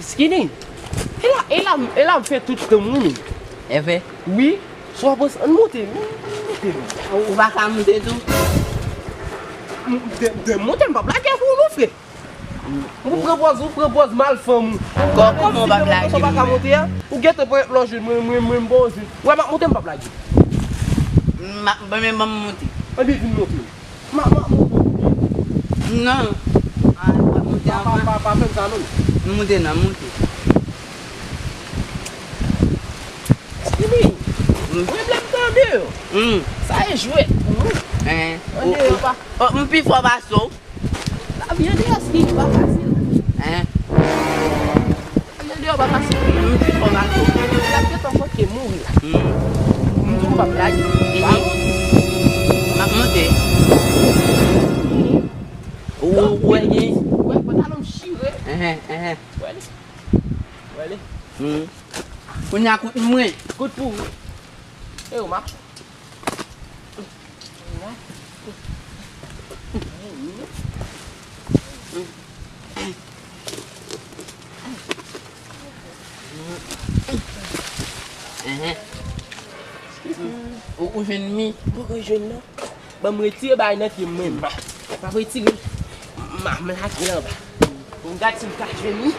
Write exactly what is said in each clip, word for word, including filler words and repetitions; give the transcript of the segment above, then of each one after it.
Skinny, e la, e la, e la m fè tout tan m wi, men. Evre? Wi, swa panse, ann monte, ann monte, men. Ou pa ka monte tou? M, de, de monte, m p ap lage pou ou non, frè. Ou pran pòz, ou pran pòz mal fanm ou. Kò-, kòman w p ap lage m, men? Ou gentan pran lòjin, mwen, mwen, mwen, m pa oze. Wè, m ap monte, m p ap lage. M ap, ban m, ban m monte. Anben, vin monte. M ap, m ap monte. Non. A, w ap monte anvan. Pa, pa, pa, pa fè m sa, non. M monte, non, m monte. Skinny, pwoblèm tanbè yo. Hmm. Sa e jwèt pou ou. Hein. An deyò pa. Oh, m pi fò pase w. Lavi andeyò Skinny pa fasil. Hein? Lavi andeyò pa fasil. M pi fò pase w. L ap gentan fòke mouri la. Hmm. M di w m p ap lage. Mhm. M ap monte. Ou wè gen. Wè pantalon m chire. Ehe, ehe. Wè li. Wè li. Hmm. Kounye a kout mwen. Kout pou ou. E ou mache. Ehe. Ou, ou jwenn mi? Poko jwenn non. Ban m retire bagay nan pye m menm. M ap retire. M ap lage l anba. Pou m gad si m ka jwenn li.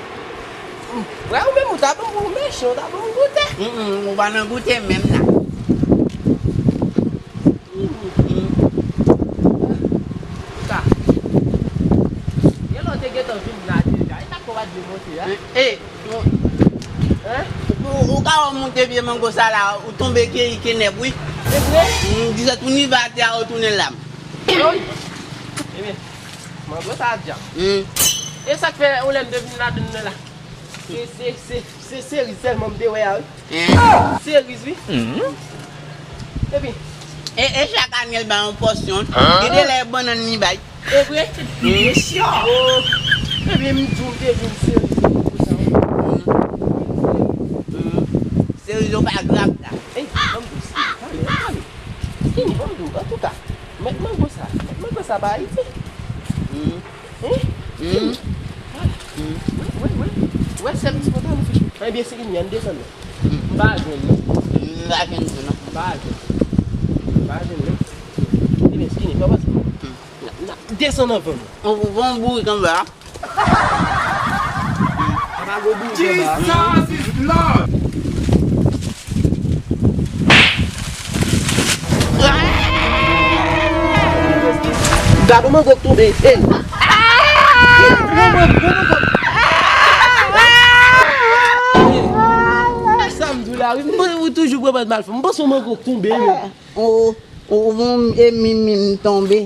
Wè, ou menm ou ta ban m, ou mechan, ou ta ban m goute. Mm, mm, ou pa nan goute menm la. Mm. Sa. Gen lè w te gentan vin la deja. E sa k fè w pa t vin monte a? Eh, eh, ou, hein? Ou, ou ka wè w monte pye mango sa la, ou tonbe keyi kenèp, wi. Se vre? Mm, di sa tou ni va atè a, ou tounen lam. Wi. Ebyen, mango sa a djanm. Mm. E sa k fè ou lè m te vin ladann nan la? Se, se, se, se seriz sèlman m te wè a, wi. Hein? Seriz, wi. Mm. Epi? E, e chak ane l bay yon pòsyon. Hein? Gen de lè e bannann li bay. E vre? Mm. Oh. Epi m di w m te vin seriz pou sa, wi. Mm. Seriz yo pa grav la. Ey, ban m di w, Skinny, pale, pale. Skinny, ban m di w, antouka, mèt mango sa, mèt mango sa pa Ayiti. Mm. Hein? Mm. Wi, wi, wi. Wè sèl ti pantalon fi. Ebyen, Skinny, ann desann non. Mm. M pa jwenn non. M pa jwenn tou non. M pa jwenn. M pa jwenn non. Ebyen, Skinny, kòman se? Mm. N ap, n ap desann anvan nou. On, on bon bourik anba. Jesus is Lord! Gad on mango k tonbe. Ey! Gwo mango, gwo mango. Sa m di w la, wi. M, ou toujou pran pòz mal fanm. M panse on mango k tonbe, men. Ou, ou, ou, e mi, mi, m tonbe.